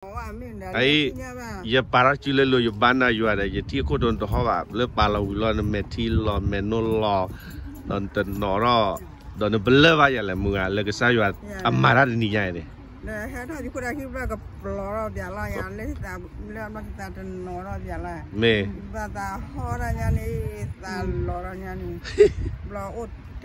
အံၤ, ယပာ်ထီၣ်စုလၢလိၤ ယဘါနၤယွၤဒီး ယထံၣ်အခိၣ်တီနတဟီၣ်ဘၣ်, လၢပာ်လီၤဝံၤလီၤ နမဲာ်ထံလီၤ မဲာ်နိလီၤ, ဒီးနတနီၤထီၣ်, ဒီးနပလၢၢ်ဘၣ်ယၤလဲၣ် မုၢ်ဂၤ လၢကစၢ်ယွၤအမၤတၢ်တနံၤညါအံၤန့ၣ် ဟဲထီၣ်ယခိၣ်ဒၣ်ခံဘျီကပျီထီၣ်ပၠးလီၤယၤ လၢသးလၢအဘျီသးတနီၤထီၣ်ပၠးလီၤ, မ့ၢ်, ဘၣ်သးဟီၣ်ဒၣ်ညါန့ၣ်, သးလီၤထီၣ်ညါန့ၣ်, ဘျီ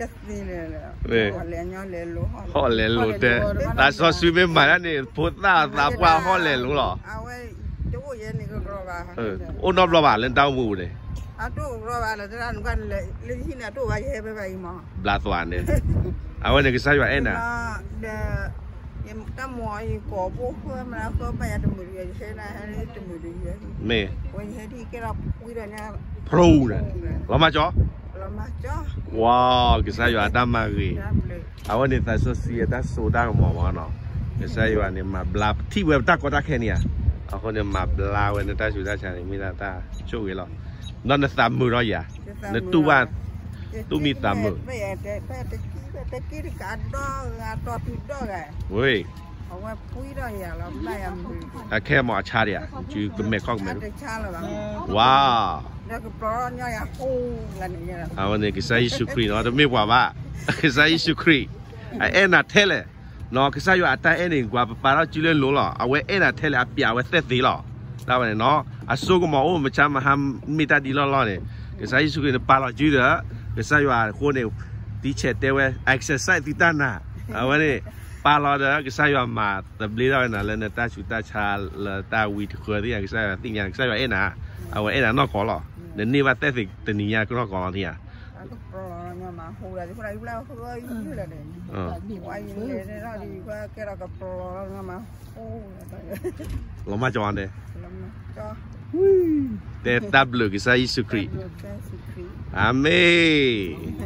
အိၣ်တသ့လၢၤ, ဟီၣ်လဲၣ်လိၤတဲ, သးစီဆှံမ့ၢ်မၤတၢ်န့ၣ် ဖိသၣ်သးပှၢ်ဟီၣ်လဲၣ်လိၤလီၤ, တအိၣ်ယဲန့ၣ်ကကီဘၣ်, အိၣ်နီတဘျီဘၣ်လၢနတၢ်အိၣ်မူပူၤန့ၣ်, အတအိၣ်ကကီဘၣ်လၢတၢ်နကလၢလၢယဟံၣ်န့ၣ် အတအိၣ်ဘၣ်ယဟဲဖဲဘၣ်အံၤမး, ဘျါသွးန့ၣ်, အဝဲန့ၣ်ကစၢ်ယွၤအဲၣ်နၤ ဒီး ယတၢ်မီၤအံၤကိးဘိဃၢမနုၤဃၢဘၣ်ယၤတမုာ်တဂ့ၤ ယဟဲနၤဟဲတမုာ်တဂ့ၤ, မ့ၢ်, ဝဲယဟဲဒ်ကဲထီၣ်ဖှံဒီးညါ, ဖရူန့ၣ်, လီၤမၢ်ကၠီ, ဝါ, ကစၢ်ယွၤအတၢ်မၤဂ့ၤ, အဝဲန့ၣ်သးစီဆှံအတၢ်စိတၢ်ကမီၤမးနီၤ, ကစၢ်ယွၤန့ၣ်မၤဘျါ ထံၣ်ဝဲပတၢ်ကီတၢ်ခဲန့ၣ်ဧါ, အဃိန့ၣ်မၤဘျါဝဲနတၢ်ဆူးတၢ်ဆါန့ၣ် မ့ၢ်ဒၣ်တၢ်ဆိၣ်ဂ့ၤလီၤ, ဒီးနသးမုာ်ဒီးယၤ, နတူၢ်ဘၣ်, တူၢ်မံသးမုာ် ဝဲ, အခဲမီၤအဆါဒံးဧါ, ကမဲာ်ခီၣ်ကမဲာ်, ဝါ, အဝဲန့ၣ်ကစၢ်ယ့ၣ်ၡူးခရံာ်နီၤ တမ့ၢ်ပှၤဘၣ်, ကစၢ်ယ့ၣ်ၡူးခရံာ်, အအဲၣ်နၤထဲလဲၣ်, နီၤ ကစၢ်ယွၤအတၢ်အဲၣ်န့ၣ် ကွၢ်ပပာ်ထီၣ်စုလၢလိၤလီၤ အဝဲအဲၣ်နၤထဲလဲၣ် အပျးဝဲသဲသ့လီၤ, တၢ်ဝဲန့ၣ်နီၤ အစိကမီၤအိၣ်မဆါမဟါမ့ၢ်တၢ်ဒ်လီၢ်လီၢ်န့ၣ်, ကစၢ်ယ့ၣ်ၡူးခရံာ်န့ၣ်ပာ်လီၤစုဒီး, ကစၢ်ယွၤအဃိန့ၣ်, တံဆဲးတဲဝဲ exercise သုတၢ်နာ်, အဝဲန့ၣ်, ပာ်လီၤဒီးကစၢ်ယွၤမၤသဘျ့ထီၣ်ဝဲနၤလၢနတၢ်ဆူးတၢ်ဆါလၢတၢ်ဝံတဃၢသ့ၣ်ညါ ကစၢ်ယွၤသ့ၣ်ညါ ကစၢ်ယွၤအဲၣ်နၤ, အဝဲအဲၣ်နၤနီၢ်ကီၢ်လီၤ, နန့ၢ်ဘၣ်သဲသ့တနံၤညါနီၢ်ကီၢ်လီၤန့ၣ်ဧါ လီၤမၢ်ကၠီန့ၣ်, တဲတၢ်ဘျုးကစၢ်ယ့ၣ်ၡူးခရံာ်, အၤမ့ၣ်